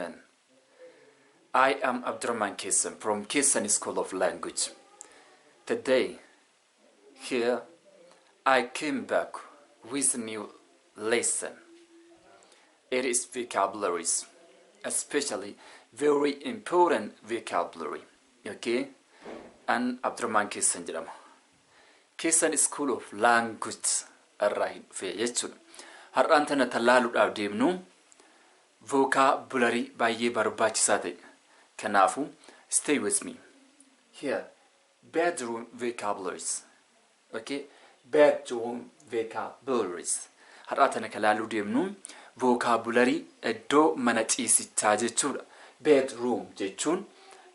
Gentlemen, I am Abdurrahman Kesan from Kesan School of Language. Today, here, I came back with a new lesson. It is vocabularies, especially very important vocabulary. Okay? An Abdurrahman Kesan jedhama. Kesan School of Language irraa hin dhufe jechuudha. Har'aan tana tallaaluudhaaf deemnu vocabulary baay'ee barbaachisaa ta'e. Kanaafuu, stay with me. Here, bedroom vocabularies. Okay? Bedroom vocabularies. Har'aa tana kan laaluu deemnu vocabulary iddoo mana ciisichaa jechuudha. Bedroom jechuun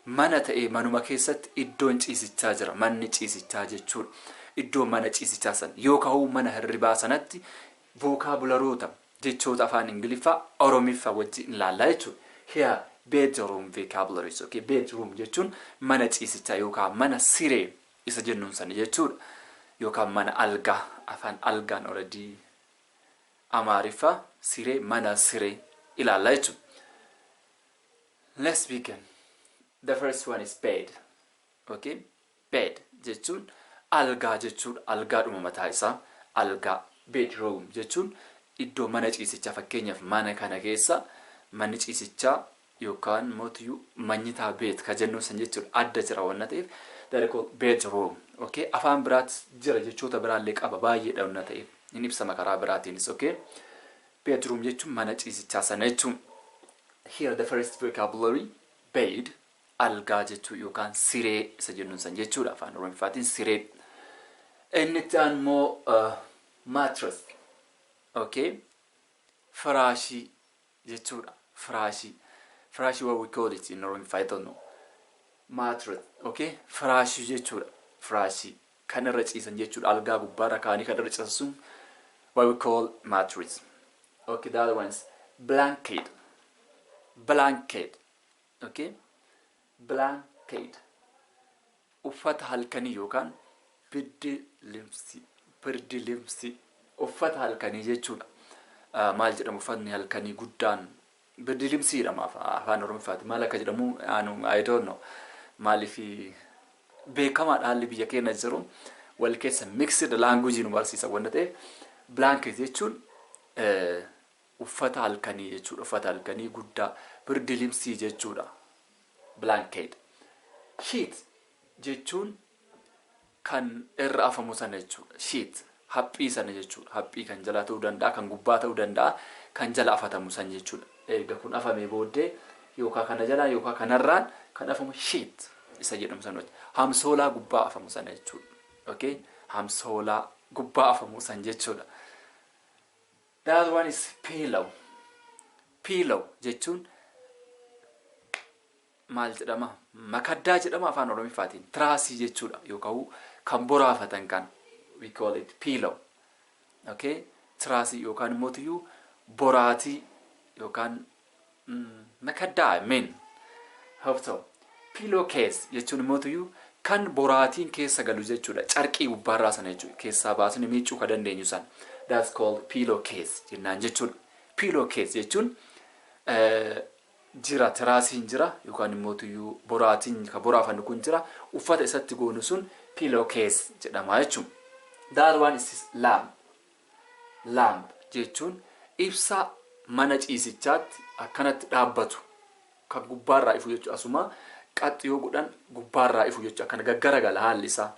mana ta'ee manuma keessatti iddoon ciisichaa jira. Manni ciisichaa jechuudha. Iddoo mana ciisichaa sana yookaan mana hirribaa sanatti vocabularoota, jechoota afaan Ingiliffaa Oromiffaa wajjin ilaallaa jechuudha. Here, bedroom vocabularies. Okay, bedroom jechuun mana ciisichaa yookaan mana siree isa jennuun sana jechuudha. Yookaan mana algaa, afaan algaan already Amaariffaa siree, mana siree ilaallaa jechuudha. Let's begin. The first one is bed. Okay? Bed jechuun algaa jechuudha. Algaadhuma mataa isaa, algaa. Bedroom jechuun iddoo mana ciisichaa. Fakkeenyaaf, mana kana keessa manni ciisichaa yookaan mootiyyuu መኝታ ቤት ka jennu san jechuudha, adda jira wanna ta'eef that is called bedroom. Okay, afaan biraatti jira, jechoota biraallee qaba, baay'eedha wanna ta'eef hin ibsama karaa biraatiinis. Okay, bedroom jechuun mana ciisichaa sana jechuun. Here, the first vocabulary, bed, algaa jechuu yookaan siree isa jennuun san jechuudha, afaan Oromiffaatiin siree. Inni itti aanu immoo mattress. Okay, firaashii jechuudha. Firaashii, firaashii, what we call it in Oromiffaa, I don't know. Mattress, okay, firaashii jechuudha. Firaashii kan irra ciisan jechuudha. Algaa gubbaarra kaanii kan irra ciisan sun what we call mattress. Okay, the other one is blanket. Blanket, okay, blanket, uffata halkanii yookaan ብርድ ልብስ, ብርድ ልብስ, uffata halkanii jechuudha. Maal jedhamu uffatni halkanii guddaan? ብርድ ልብስ jedhama afaan Oromiffaati. Maal akka jedhamu I don't know. Maaliif beekamaadha, haalli biyya keenya jiru wal keessa mixed language nu barsiisa wanta ta'eef. Blanket jechuun uffata halkanii jechuudha. Uffata halkanii guddaa ብርድ ልብስ jechuudha. Blanket. Sheet jechuun kan irra afamu sana jechuudha. Sheet haphii sana jechuudha. Haphii kan jalaa ta'uu danda'a, kan gubbaa ta'uu danda'a, kan jala afatamu san jechuudha. Erga kun afamee booddee yookaan kana jalaa yookaan kanarraan kan afamu sheet isa jedhamu sana jechuudha. Hamsoolaa gubbaa afamu sana jechuudha. Okay? Hamsoolaa gubbaa afamu san jechuudha. The other one is pillow. Pillow jechuun maal jedhama? Makaddaa jedhama afaan Oromiffaatiin. Tiraasii jechuudha yookaan kan boraafatan kan we call it pillow. Okay? Tiraasii yookaan immoo boraatii yookaan makaddaa, I mean. Hope so. Pillow case jechuun immoo kan boraatiin keessa galu jechuudha. Carqii gubbaarraa sana jechuudha. Keessaa baasnee miicuu kan dandeenyu sana. That's called pillow case jennaan jechuudha. Pillow case jechuun jira, tiraasiin jira yookaan immoo boraatiin kan boraafannu kun jira, uffata isatti goonu sun pillow case jedhama jechuudha. That one is lamp. Lamp jechuun ibsaa mana ciisichaatti akkanatti dhaabbatu kan gubbaarraa ifu jechuudha. Asuma qaxxi yoo godhan gubbaarraa ifu jechuudha. Akkana gaggaragala haalli isaa.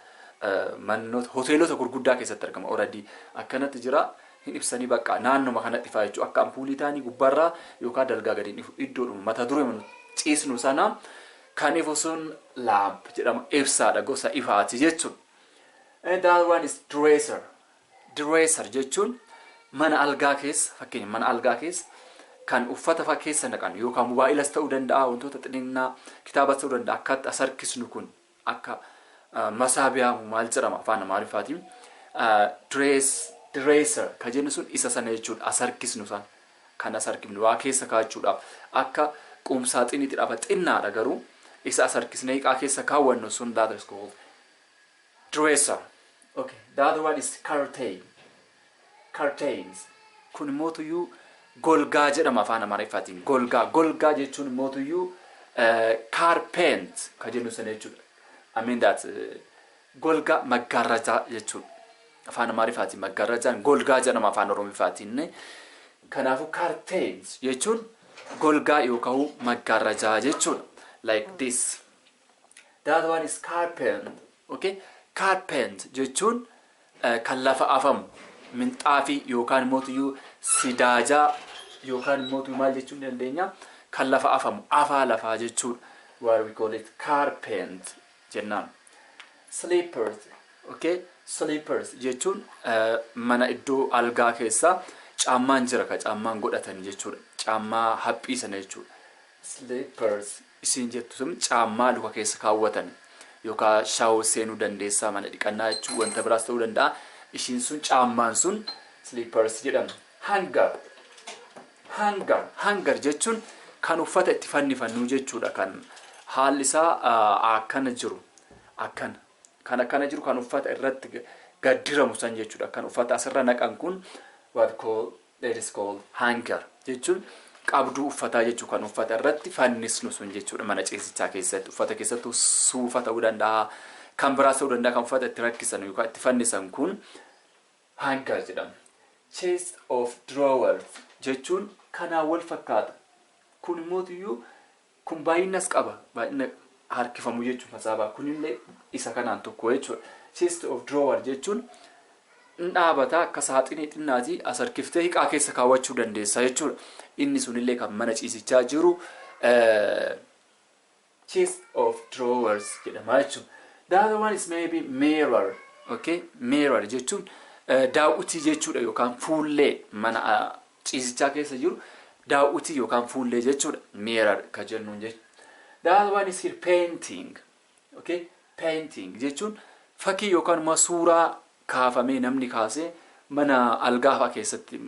Manoota hoteelota gurguddaa keessatti argama. Already akkanatti jira, hin ibsanii, bakka naannoma kanatti ifaa jechuudha. Akka ampuulii ta'anii gubbaarraa yookaan dalgaa gadi ifu, iddoodhuma mata duree ciisnu sana kan ifu sun lamp jedhama. Ibsaadha, gosa ifaati jechuudha. And the other one is dresser. Dresser jechuun mana algaa keessa, fakkeenya mana algaa keessa kan uffata fa'a keessa naqan yookaan mobaayilas ta'uu danda'a, wantoota xixinnaa, kitaabas ta'uu danda'a, akkatti as harkisnu kun akka መሳቢያ maal jedhama afaan Amaariffaatiin? Dresser ka jennu sun isa sana jechuudha. As harkisnu san, kan as harkifnu waa keessa kaa'achuudhaaf, akka qumsaaxiniitti dhaaba, xinnaadha garuu, isa as harkisnee hiqaa keessa kaawwannu sun, that is called dresser. Okay, the other one is curtain. Curtains. Kun immoo tuyyuu Golgaa jedhama afaan Amaariffaatiin. Golgaa. Golgaa jechuun mootuyyuu carpet ka jennu sana jechuudha. I mean that golgaa maggaarrajaa jechuudha. Afaan Amaariffaatiin maggaarrajaan golgaa jedhama afaan Oromifaatiin. Kanaafuu curtains jechuun golgaa yookaan maggaarrajaa jechuudha. Like this. That one is carpet. Okay? Carpet jechuun kan lafa afamu minxaafii yookaan mootuyyuu sidaajaa yookaan mootuu maal jechuu ni dandeenya, kan lafa afamu, afaa lafaa jechuudha. What we call it carpet jennaan. Slippers. Okay? Slippers jechuun mana iddoo algaa keessaa caammaan jira, ka caammaan godhatan jechuudha. Caammaa haphii sana jechuudha. Slippers isiin jettu sun caammaa luka keessa kaawwatan yookaan shower seenuu dandeessaa, mana dhiqannaa jechuun wanta biraas ta'uu danda'a. Ishiin sun, caammaan sun slippers jedhama. Hanger. Hanger. Hanger jechuun kan uffata itti fannifannu jechuudha. Kan haalli isaa akkana jiru. Akkana. Kan akkana jiru, kan uffata irratti gaddiramu san jechuudha. Kan uffata asirra naqan kun what call it is called hanger jechuun qabduu uffataa jechuudha. Kan uffata irratti fannisnu sun jechuudha, mana ciisichaa keessatti. Uffata keessattuu suufa ta'uu danda'a. Kan biraas ta'uu danda'a, kan uffata itti rakkisan yookaan itti fannisan kun hanger jedhama. Chest of drawers jechuun kanaan wal fakkaata. Kun immoo kun baay'inas qaba. Baay'ina harkifamu jechuun masaabaa. Kunillee isa kanaan tokko jechuudha. Chest of drawer jechuun in dhaabata, akka saaxinii xinnaatii as harkiftee hiqaa keessa kaawwachuu dandeessa jechuudha. Inni sunillee kan mana ciisichaa jiru chest of drawers jedhama jechuudha. The other one is maybe mirror. Okay? Mirror jechuun daawwitii jechuudha yookaan fuullee mana ciisichaa keessa jiru, daawwitii yookaan fuullee jechuudha. Mirror ka jennuun jechuudha. The other one is here painting. Okay? Painting jechuun fakkii yookaan immoo suuraa kaafamee namni kaasee mana algaa fa'aa keessatti,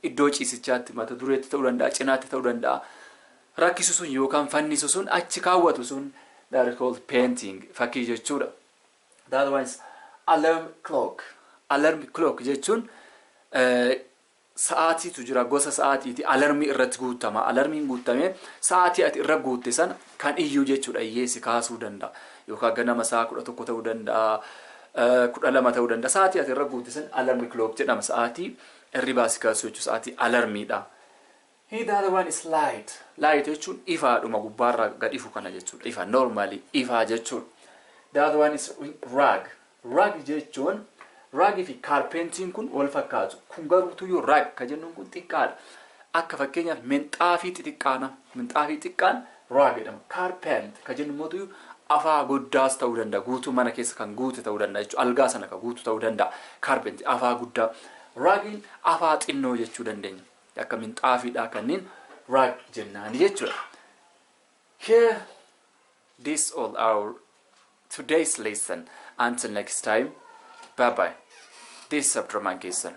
iddoo ciisichaatti, mata dureetti ta'uu danda'a, cinaatti ta'uu danda'a. Rakkisu sun yookaan fannisu sun, achi kaawwatu sun, that is called painting, fakkii jechuudha. That one is alarm clock. Alarm clock jechuun sa'aatiitu jira, gosa sa'aatiiti, alarmii irratti guutama. Alarmiin guutamee sa'aatii ati irra guutte sana kan iyyuu jechuudha, iyyeessi kaasuu danda'a. Yookaan ganama sa'a 11 ta'uu danda'a. 12 ta'uu danda'a. Sa'aatii ati irra guutte sana alarm clock jedhama. Sa'aatii hirribaa si kaasu jechuudha. Sa'aatii alarmiidha. The other one is light. Light jechuun ifaadhuma gubbaarraa gad ifu kana jechuudha. Ifa normally ifaa jechuudha. The other one is rug. Rug jechuun rugii fi carpetiin kun wal fakkaatu. Kun garuu tuyyuu rug ka jennuun kun xiqqaadha. Akka fakkeenyaaf minxaafii xixiqqaana. Minxaafii xiqqaan rug jedhama. Carpet ka jennu immoo tuyyuu afaa guddaas ta'uu danda'a. Guutuu mana keessa kan guute ta'uu danda'a jechuudha. Algaa sana kan guutu ta'uu danda'a. Carpet afaa guddaa. Rugiin afaa xinnoo jechuu dandeenya. Akka minxaafiidhaa kanneen rug jennaani jechuudha. Here, this all our today's lesson. Until next time, bye bye. This is Abdurrahman Keessan.